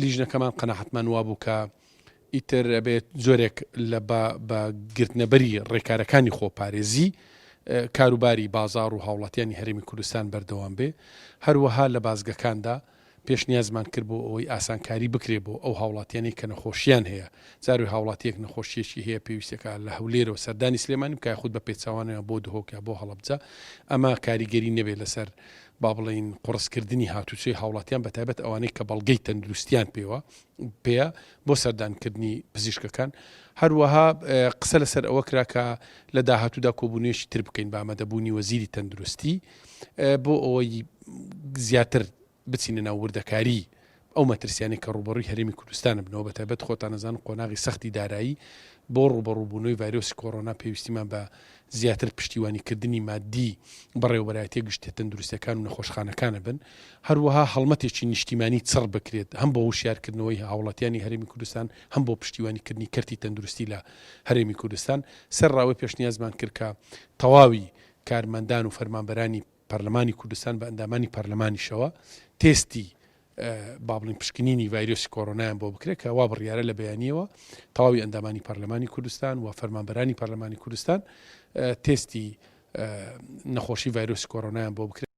لیژنەکەمان قەناعەتمان وابوو کە ئیتر ئەبێت جۆرێک لە بە بە گرتنەبەری ڕێکارەکانی خۆپارێزی کاروباری بازاڕ و هاوڵاتیانی هەرێمی کوردستان بەردەوام بێ، هەروەها لە بازگەکاندا پێشنیازمان کرد بۆ ئەوەی ئاسانکاری بکرێ بۆ ئەو هاوڵاتیانەی کە نەخۆشیان هەیە، جارێ هاوڵاتیەک نەخۆشیەکی هەیە پێویستەکە لە هەولێرەوە سەردانی سلێمانی بکا یاخود بە پێچەوانەوە بۆ دهۆک یا بۆ هەڵەبجە، ئەمە کاریگەری نەبێت لەسەر با بڵێین قوڕسکردنی هاتوچۆی هاوڵاتیان بەتایبەت ئەوانەی کە بەڵگەی تەندروستیان پێوە پێیە بۆ سەردانکردنی پزیشکەکان. هەروەها قسە لەسەر ئەوە کرا کە لە داهاتوودا کۆبوونەوەیەکی تر بکەین بە ئامادەبوونی وەزیری تەندروستی بۆ ئەوەی زیاتر بچینە ناو وردەکاری ئەو مەترسیانەی کە ڕووبەڕووی هەرێمی کوردستان بنەوە بەتایبەت خۆتان ئەزانن قۆناغی سەختی دارایی بۆ ڕووبەڕووبوونەوەی ڤایرۆسی کۆرۆنا پێویستیمان بە زیاتر پشتیوانیکردنی مادی بەڕێوەبەرایەتیە گشتیە تەندروستیەکان و نەخۆشخانەکانە بن، هەروەها هەڵمەتێکی نیشتیمانی چڕ بکرێت هەم بۆ وشیارکردنەوەی هاوڵاتیانی هەرێمی کوردستان هەم بۆ پشتیوانیکردنی کەرتی تەندروستی لە هەرێمی کوردستان. سەرڕاوەی پێشنیازمان کرد کە تەواوی کارمەندان و فەرمانبەرانی پەرلەمانی کوردستان بە ئەندامانی پەرلەمانیشەوە تێستی با بڵێین پشکنینی ڤایرۆسی کۆرۆنایان بۆ بکرێت کە وا بڕیارە لە بەیانیەوە تەواوی ئەندامانی پەرلەمانی کوردستان و فەرمانبەرانی پەرلەمانی کوردستان تێستی نەخۆشی ڤایرۆسی کۆرۆنایان بۆ بکرێت.